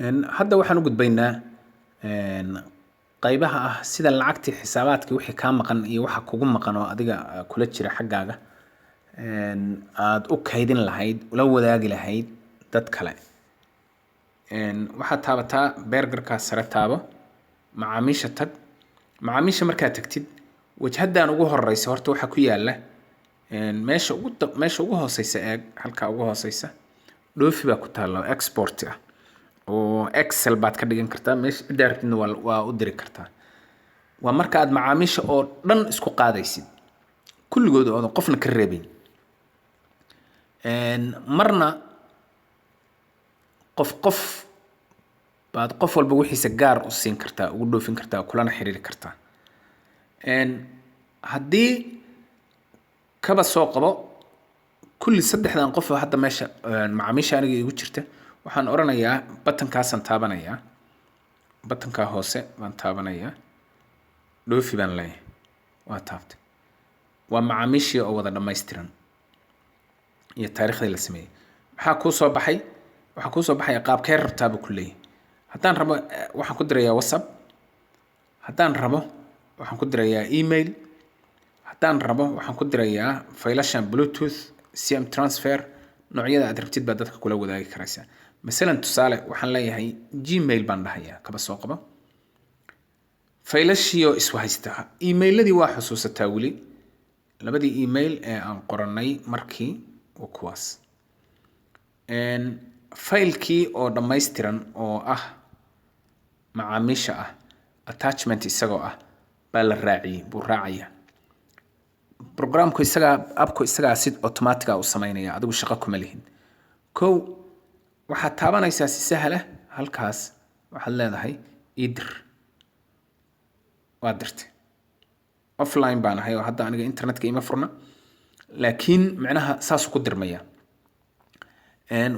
Hadda waxaan u gudbaynaa qaybaha ah sida lacagtii, xisaabaadkii, wixii kaa maqan iyo waxa kugu maqan oo adiga kula jira xaggaaga aad u kaydin lahayd, ula wadaagi lahayd dad kale. Waxaad taabataa beergarkaa sare, taabo macaamiisha, tag macaamiisha. Markaad tagtid wajhadan ugu horeysa, horta waxaa ku yaala meesha ugu meesha ugu hooseysa, eeg halkaa ugu hooseysa, dhoofi baa ku taalla oo export ah oo Excel baad ka dhigan kartaa, meesha ciddaa rabtidna waa u diri kartaa. Waa marka aad macaamiisha oo dhan isku qaadaysid kulligood oodan qofna ka reebayn. Marna qof qof baad qof walba wixiisa gaar u siin kartaa, ugu dhoofin kartaa, kulana xiriiri kartaa. Haddii kaba soo qabo kulli saddexdan qof oo hadda meesha macaamiisha aniga igu jirta, waxaan oranayaa buttonkaasaan taabanayaa, buttonkaa hoose baan taabanayaa, dhoofi baan leeyahay. Waa taabtay, waa macaamiishii oo wada dhammaystiran iyo taariikhdii la sameeyey. Maxaa kuu soo baxay? Waxaa kuu soo baxaya qaabkee rabtaa buu ku leeyahay. Haddaan rabo waxaan ku dirayaa WhatsApp, haddaan rabo waxaan ku dirayaa email, haddaan rabo waxaan ku dirayaa faylashan Bluetooth, CM transfer, noocyada aad rabtid baad dadka kula wadaagi karaysaa. Masalan tusaale waxaan leeyahay Gmail baan dhahayaa. Kaba soo qabo faylashiioo iswahaysta, emailadii waa xusuusataa weli, labadii email ee aan qoranay markii waa kuwaas. Faylkii oo dhammaystiran oo ah macaamiisha ah, attachment isagoo ah baa la raaciyey, buu raacaya programku isagaa, appku isagaa si automatic ah u sameynaya, adigu shaqo kuma lihin. Kow, waxaad taabanaysaa si sahla halkaas, waxaad leedahay ii dir. Waa dirtay. Offline baan ahay oo hadda aniga internetka ima furna, laakiin micnaha saasuu ku dirmaya.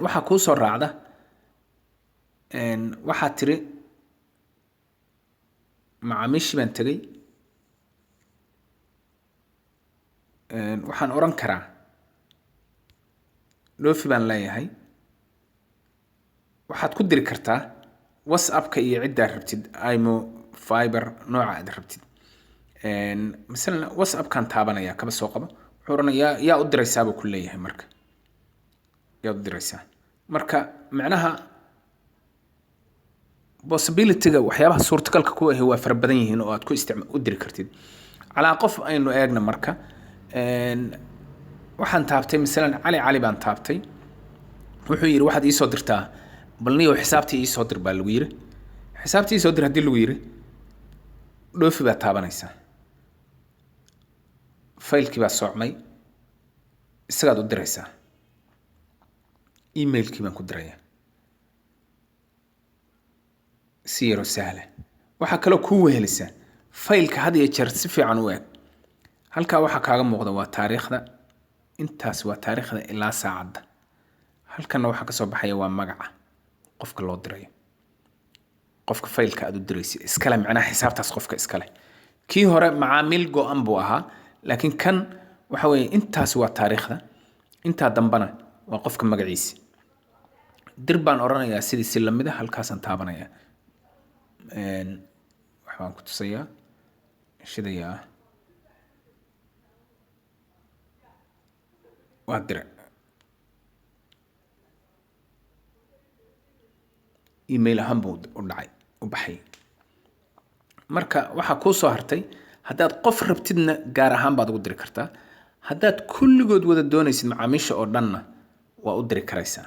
Waxaa kuu soo raacda, waxaad tiri macaamiishii baan tegay. Waxaan oran karaa dhoofi baan leeyahay. Waxaad ku diri kartaa WhatsAppka iyo ciddaa rabtid, imo, Viber, nooca aad rabtid. Masalan WhatsAppkaan taabanaya, kaba soo qabo. Wuxuu oranayaa yaa u diraysaa buu ku leeyahay. Marka yaad u diraysaa? Marka micnaha possibility-ga, waxyaabaha suurtagalka ku ahi waa fara badan yihiin oo aad ku isticma u diri kartid calaa qof. Aynu eegna marka. Waxaan taabtay masalan Cali, Cali baan taabtay. Wuxuu yidhi waxaad iisoo dirtaa bal niyow xisaabtii iisoo dir baa lagu yidhi. Xisaabtii iisoo dir haddii lagu yidhi, dhoofi baad taabanaysaa, faylkii baa soocmay, isagaad u diraysaa. Emailkii baan ku dirayaa si yaroo sahla. Waxaa kaloo kuu wehelisa faylka had iyo jeer si fiican u eeg. Halkaa waxaa kaaga muuqda waa taariikhda, intaas waa taariikhda ilaa saacadda. Halkanna waxaa kasoo baxaya waa magaca qofka loo dirayo, qofka faylka aad u diraysid iskale, macnaha xisaabtaas qofka iskale. Kii hore macaamiil go-an buu ahaa, laakiin kan waxa weeye intaas waa taariikhda, intaa dambana waa qofka magaciisa. Dir baan oranayaa sidii si lamid a, halkaasaan taabanayaa. Waxbaan ku tusayaa, shidayaa, waa dire. Email ahaan buu u dhacay, u baxay. Marka waxaa kuu soo hartay, haddaad qof rabtidna gaar ahaan baad ugu diri kartaa, haddaad kulligood wada doonaysid macaamiisha oo dhanna waa u diri karaysaa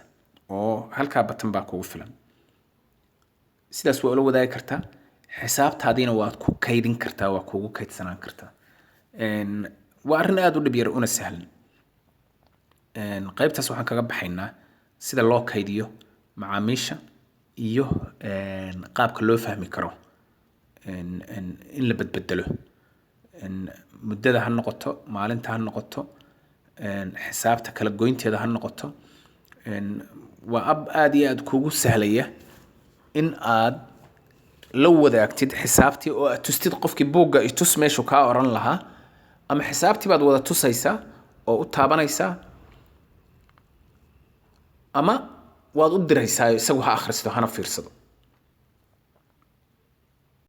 oo halkaa batan baa kugu filan. Sidaas waa ula wadaagi kartaa, xisaabtaadiina waad ku kaydin kartaa, waa kugu kaydsanaan kartaa. Waa arrin aada u dhib yar una sahlan. Qaybtaas waxaan kaga baxaynaa sida loo kaydiyo macaamiisha iyo qaabka loo fahmi karo in la bedbedelo. Muddada ha noqoto, maalinta ha noqoto, xisaabta kala goynteeda ha noqoto. Waa ab aada iyo aada kugu sahlaya in aad la wadaagtid xisaabtii oo aad tustid qofkii buugga i tus meeshuu kaa oran lahaa, ama xisaabtii baad wada tusaysaa oo u taabanaysaa, ama waad u diraysaa isagu ha akhristo hana fiirsado.